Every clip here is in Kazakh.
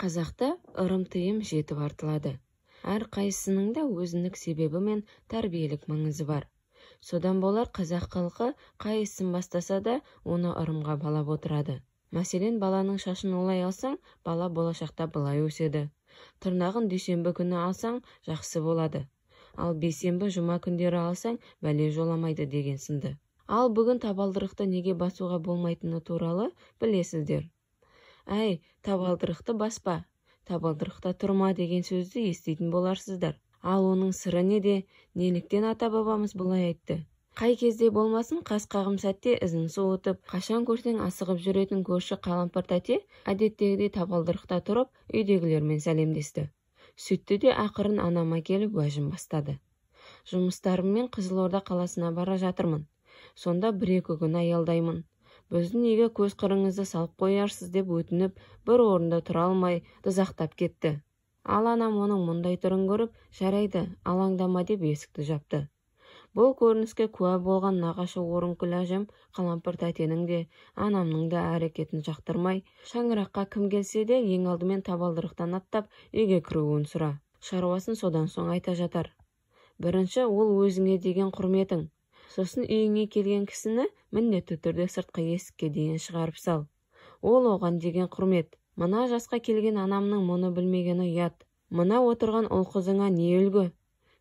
Қазақта ырым-тыйым жетіп артылады. Әр қайсысының да өзіндік себебі мен тәрбиелік маңызы бар. Содан болар қазақ халқы қай ісін бастаса да оны ырымға балап отырады. Мәселен, баланың шашын олай алсаң, бала болашақта былай өседі. Тырнағын дүйсенбі күні алсаң, жақсы болады. Ал бейсенбі, жұма күндері алсаң, бәле жоламайды деген сынды. Ал бүгін табалдырықты неге басуға болмайтыны туралы білесіздер. Әй, табалдырықты баспа, табалдырықта тұрма деген сөзді еститін боларсыздар. Ал оның сыры неде, неліктен ата-бабамыз бұлай айтты? Қай кезде болмасын қас қағым сәтте ізін суытып, қашан көрсең асығып жүретін көрші Қалампыр тәте әдеттегідей табалдырықта тұрып, үйдегілермен сәлемдесті. Сөйтті де ақырын анама келіп уәжін бастады. Жұмыстарыммен Қызылорда қаласына бара жатырмын. Сонда бір-екі күн аялдаймын. Біздің үйге көз қырыңызды салып қоярсыз деп өтініп, бір орында тұра алмай дызақтап кетті. Ал анам оның мұндай түрін көріп, жарайды, алаңдама деп есікті жапты. Бұл көрініске куә болған нағашы Орынкүл әжем Қалампыр тәтенің де, анамның да әрекетін жақтырмай, шаңыраққа кім келсе де ең алдымен табалдырықтан аттап үйге кіруін сұра. Шаруасын содан соң айта жатар. Бірінші ол өзіңе деген құрметің. Сосын үйіңе келген кісіні міндетті түрде сыртқы есікке дейін шығарып сал. Ол оған деген құрмет. Мына жасқа келген анамның мұны білмегені ұят. Мына отырған ұл-қызыңа не үлгі?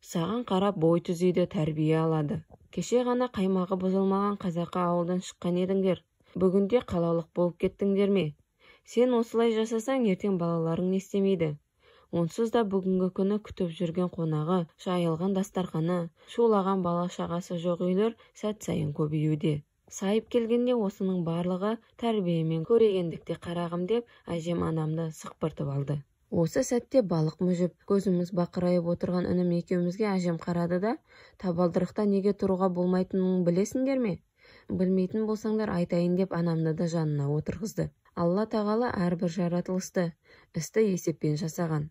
Саған қарап бой түзейді, тәрбие алады. Кеше ғана қаймағы бұзылмаған қазақы ауылдан шыққан едіңдер. Бүгінде қалалық болып кеттіңдер ме? Сен осылай жасасаң, ертең балаларың не істемейді? Онсыз да бүгінгі күні күтіп жүрген қонағы, жайылған дастарханы, шулаған бала-шағасы жоқ үйлер сәт сайын көбеюде. Сайып келгенде осының барлығы тәрбие мен көрегендікте қарағым деп әжем анамды сықпыртып алды. Осы сәтте балық мүжіп, көзіміз бақырайып отырған інім екеумізге әжем қарады да, табалдырықта неге тұруға болмайтынын білесіңдер ме? Білмейтін болсаңдар айтайын деп анамды да жанына отырғызды. Алла тағала әрбір жаратылысты, істі есеппен жасаған.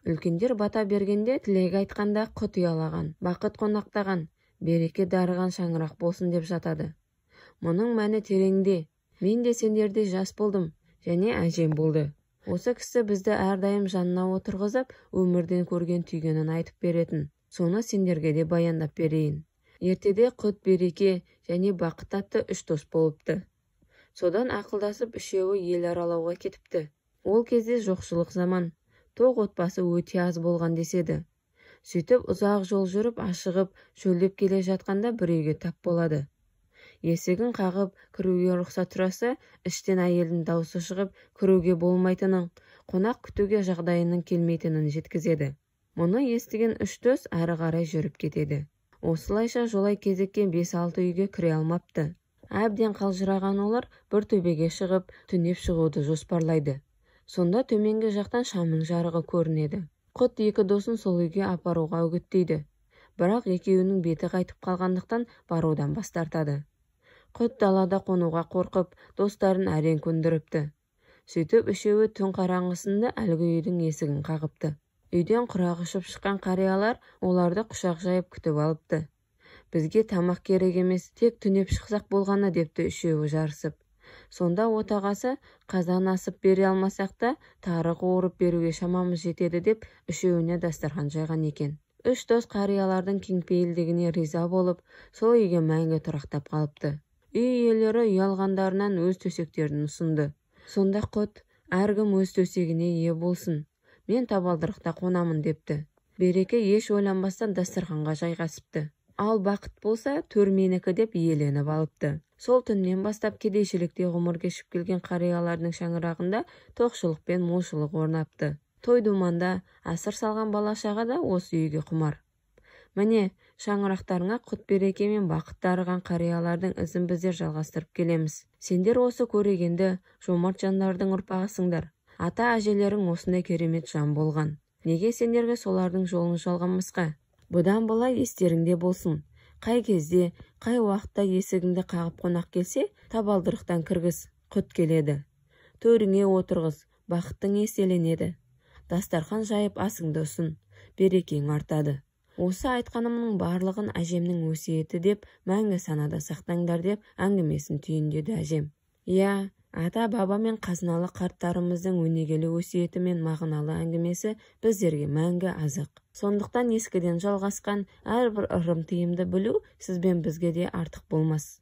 Үлкендер бата бергенде тілек айтқанда құт ұялаған, бақыт қонақтаған, береке дарыған шаңырақ болсын деп жатады. Мұның мәні тереңде. Мен де сендердей жас болдым, және әжем болды. Осы кісі бізді әрдайым жанына отырғызып, өмірден көрген түйгенін айтып беретін. Соны сендерге де баяндап берейін. Ертеде құт, береке және бақыт атты үш дос болыпты. Содан ақылдасып үшеуі ел аралауға кетіпті. Ол кезде жоқшылық заман, тоқ отбасы өте аз болған деседі. Сөйтіп ұзақ жол жүріп, ашығып, шөлдеп келе жатқанда бір үйге тап болады. Есігін қағып, кіруге рұқсат сұраса, іштен әйелдің даусы шығып, кіруге болмайтынын, қонақ күтуге жағдайының келмейтінін жеткізеді. Мұны естіген үш дос әрі қарай жүріп кетеді. Осылайша жолай кезеккен 5-6 үйге кіре алмапты. Әбден қалжыраған олар бір төбеге шығып, түнеп шығуды жоспарлайды. Сонда төменгі жақтан шамның жарығы көрінеді. Құт екі досын сол үйге апаруға үгіттейді. Бірақ екеуінің беті қайтып қалғандықтан барудан бас тартады. Құт далада қонуға қорқып, достарын әрең көндіріпті. Сөйтіп үшеуі түн қараңғысында әлгі үйдің есігін қағыпты. Үйден құрақ ұшып шыққан қариялар оларды құшақ жайып күтіп алыпты. Бізге тамақ керек емес, тек түнеп шықсақ болғаны депті үшеуі жарысып. Сонда отағасы қазан асып бере алмасақ та тары қуырып беруге шамамыз жетеді деп үшеуіне дастархан жайған екен. Үш дос қариялардың кеңпейілдігіне риза болып, сол үйге мәңгі тұрақтап қалыпты. Үй иелері ұялғандарынан өз төсектерін ұсынды. Сонда құт, әркім өз төсегіне ие болсын, мен табалдырықта қонамын депті. Береке еш ойланбастан дастарханға жайғасыпты. Ал бақыт болса, төр менікі деп иеленіп алыпты. Сол түннен бастап кедейшілікте ғұмыр кешіп келген қариялардың шаңырағында тоқшылық пен молшылық орнапты. Той думанда асыр салған бала-шаға да осы үйге құмар. Міне, шаңырақтарыңа құт береке мен бақыт дарыған қариялардың ізін біздер жалғастырып келеміз. Сендер осы көрегенді жомарт жандардың ұрпағысыңдар. Ата-әжелерің осындай керемет жан болған. Неге сендерге солардың жолын жалғамасқа? Бұдан былай естеріңде болсын. Қай кезде, қай уақытта есігіңді қағып қонақ келсе, табалдырықтан кіргіз, құт келеді. Төріңе отырғыз, бақыттың еселенеді. Дастархан жайып асыңды ұсын, берекең артады. Осы айтқанымның барлығын әжемнің өсиеті деп мәңгі санада сақтаңдар деп әңгімесін түйіндеді әжем. Иә, Ата-баба мен қазыналы қарттарымыздың өнегелі өсиеті мен мағыналы әңгімесі біздерге мәңгі азық. Сондықтан ескіден жалғасқан әрбір ырым тыйымды білу сіз бен бізге де артық болмас.